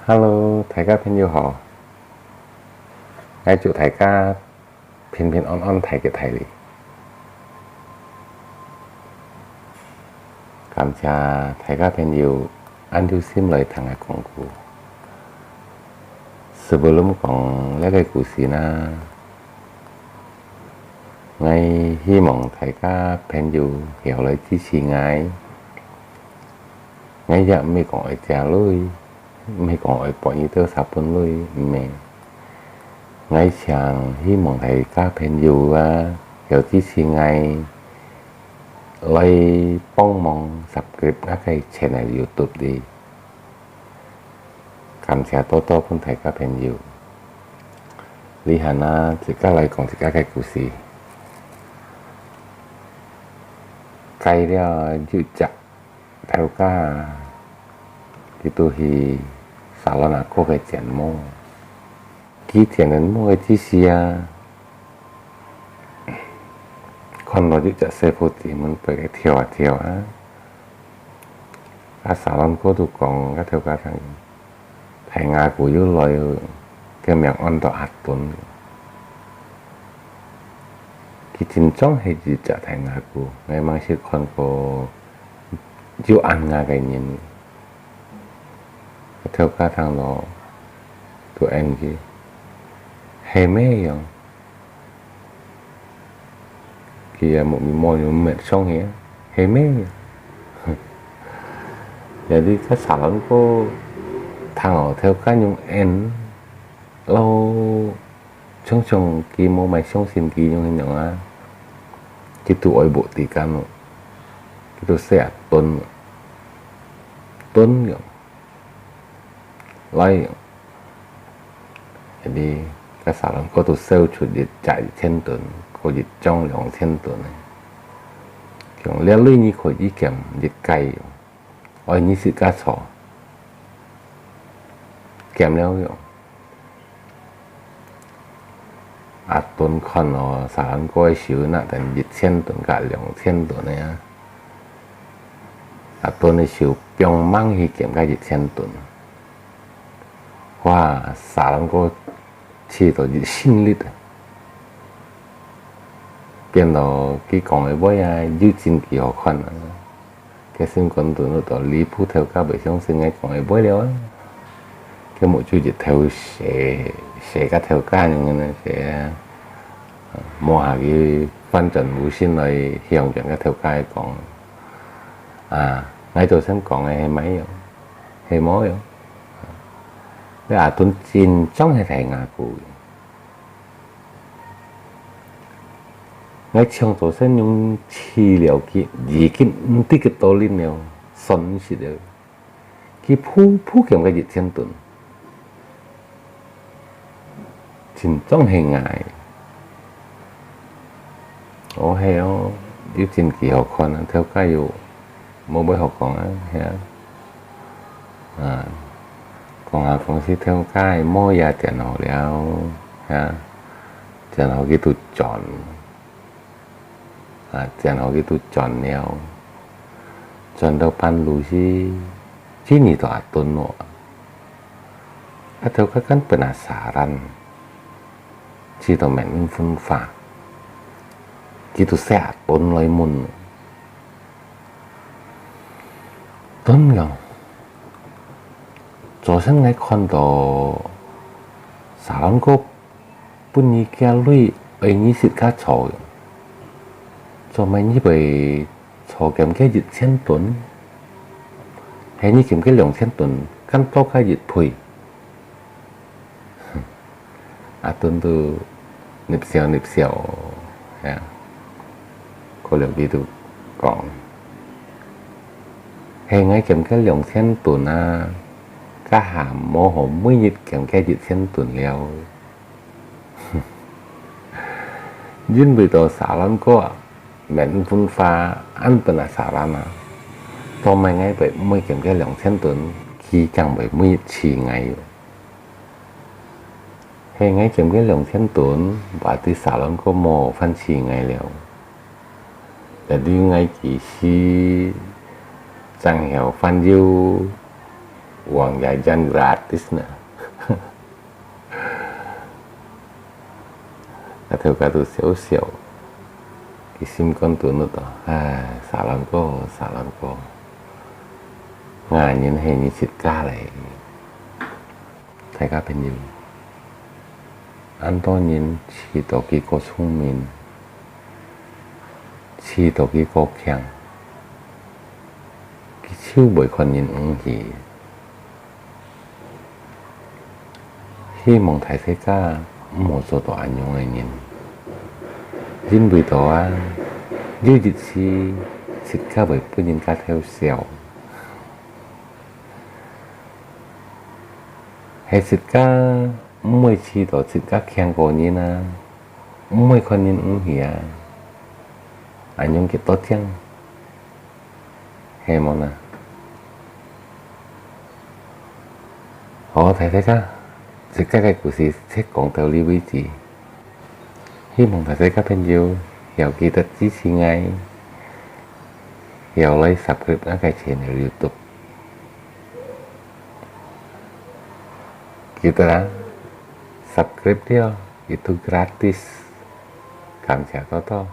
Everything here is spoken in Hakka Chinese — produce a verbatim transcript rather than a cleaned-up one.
Hello，大家朋友好！𠊎祝大家平平安安，大吉大利。感謝大家朋友恁有心來聽𠊎講古。Sebelum講這個故事呢，𠊎希望大家朋友會來支持𠊎。 𠊎也毋係講愛借鐳，毋係講愛分你兜十分鐳，毋係。𠊎淨希望大家朋友啊，有支持𠊎，來幫忙subscribe𠊎个channel YouTube哩。感謝多多分大家朋友。這下啊，自家來講自家个故事。該了有隻 頭家啊，佢就去沙龍阿哥該剪毛。佢剪完毛个之時啊，看到一隻細伙仔門背个跳啊跳啊，啊沙龍哥就講，該頭家聽， 大牙姑又來哦，佢名安到阿頓。佢真正係一隻大牙姑，𠊎吂識看過有恁牙个人。頭家聽到，就應佢：「係咩樣？」 佢也目眉毛又搣上去，係咩？也係該沙龍哥聽到頭家恁樣應，摎像像佢無麼相信佢恁樣啊，佢就愛目底間咯，佢就喊阿頓，頓樣，來樣。 該个該沙龍哥就笑出一隻一千盾，過一張兩千盾个。講這鐳你可以減一個，愛你自家坐。減了喲。阿頓看咯，沙龍哥个手拿等一千盾佮兩千盾个啊，阿頓个手放吂去減該一千盾。 哇，沙龍哥試到一身力啊！變到佢講个話啊，又真幾好看啊！該心肝肚就到離譜，頭家會相信𠊎講个話了啊！佢目珠一頭斜，斜甲頭家恁樣呢，斜啊！摸下佢翻轉無心來向前个頭家講：「啊，𠊎頭先講个係麼樣？ 係無喲。」該阿頓真正係大牙姑。𠊎從早先用試了佢，已經毋知幾多輪了，算毋識了。佢步步減該一千盾。 真正係𠊎。哦，係哦，又真幾好看啊，頭家又無話好講啊，係啊。啊，講下講去頭家个毛也剪好了，係啊，剪好佢就轉。 啊，剪好佢就轉了，轉到半路時，就遇到阿頓咯。啊，頭家間penasaran，知道面面分化，佢就喊阿頓來問：「頓樣，早先𠊎看到沙龍哥 分你个鐳愛你自家坐，做麼你會坐減該一千盾？係你減該兩千盾，敢多加一倍？」阿頓就躡笑躡笑，係啊，過了佢就講：「係𠊎減該兩千盾啊，這下無好每日減該一千盾了。」 因為到沙龍哥啊，面分化恁penasaran啊，做麼𠊎會毋會減該兩千盾，佢正會每日試𠊎。係𠊎減該兩千盾，berarti沙龍哥無好翻試𠊎了。Jadi𠊎其實正曉翻憂， Uang jajan gratis nah. 𠊎頭家都笑笑，佢心肝肚裡肚，唉，沙龍哥，沙龍哥，𠊎人係你自家咧。大家朋友，恁多人試著佢過聰明，試著佢過強，佢就會看人毋起。 希望大自家毋好做到恁樣个人，因為到啊，有一日自家會分人家偷笑。係自家毋會試著自家強過人啊，毋會看人毋起啊，恁樣幾多靚。 係無呢？好，大家，這個个故事就講到這為止。希望大家朋友要記得支持𠊎，要來subscribe𠊎个channel YouTube。記得啊，subscribe了，itu gratis。感謝多多。